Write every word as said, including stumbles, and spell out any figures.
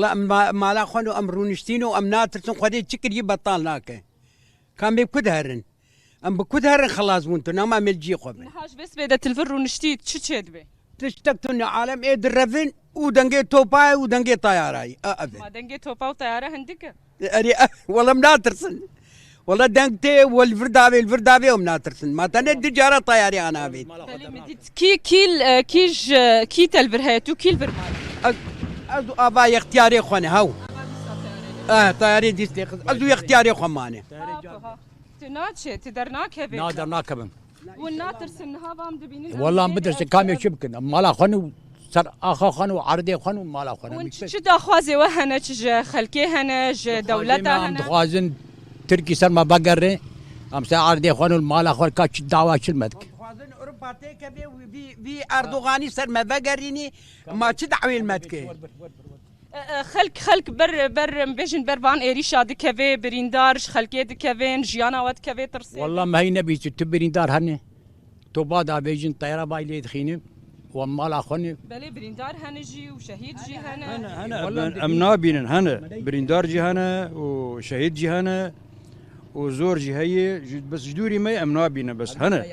Wala em ma-, mala xwe û em rûniştîn û em natirsin Xwedê çi kirî betal nake. Ka em ê bi ku de herin? Em bi ku de herin xelas bûn tu, nema em ê li cî xwe bin. Niha ji vê sibê de tu li vir rûniştî çi çêdibe? Tiştek tune, alem ê direvin û dengê topa ye û dengê tayara ye. A, ev e. Ma dengê topa û tayara hindik e? Erê, wala em natirsin. Wala deng tê, we li vir davê, li vir davê em natirsin. Ma tenê du cara tayarê anavê. Belê, min dît. Kî, kî, e, kî ji, kî te li vir heye, tu kî li vir mal? Ez, ez û ava yextiyarê xwe ne, hew. Eh, tayarê dîstê xiz. Ez û yextiyarê xwe mane. Ha, ha. Tu naçê, tu dernakevê. Na, dernakevim. Hûn natirsin, niha vam dibînin, em Wala em dibînin, bitirsin, em kamê em çi bikin? Em mala xwe û ser axa xwe û erdê xwe û mala xwe ne. Hûn çi, çi daxwazê we hene, çi ji xelkê hene, ji dewleta hene? Em dixwazin Tirkî ser me vegerê. Em ser erdê xwe û mala xwe ka çi dawa çi me dike? Em dixwazin Ewropa têkevê û vî, vî Erdoganî ser me vegerînî, ma çi dawê li me dike? E, e, xelk, xelk ber, ber, em bêjin ber van êrîşa dikeve, birîndar ji xelkê dikevin, jiyana we dikeve tirsê. Walla me hey nebîst, tu birîndar hene. Topa davêjin, teyra bay lê dixînin. Wan mala xwe ne. Belê birîndar hene jî û şehîd jî hene. Hene, hene, Walla em, em nabînin, hene. Birîndar jî hene û şehîd jî hene û zor jî heye. Ji, bes ji dûrî me em nabînin, bes hene.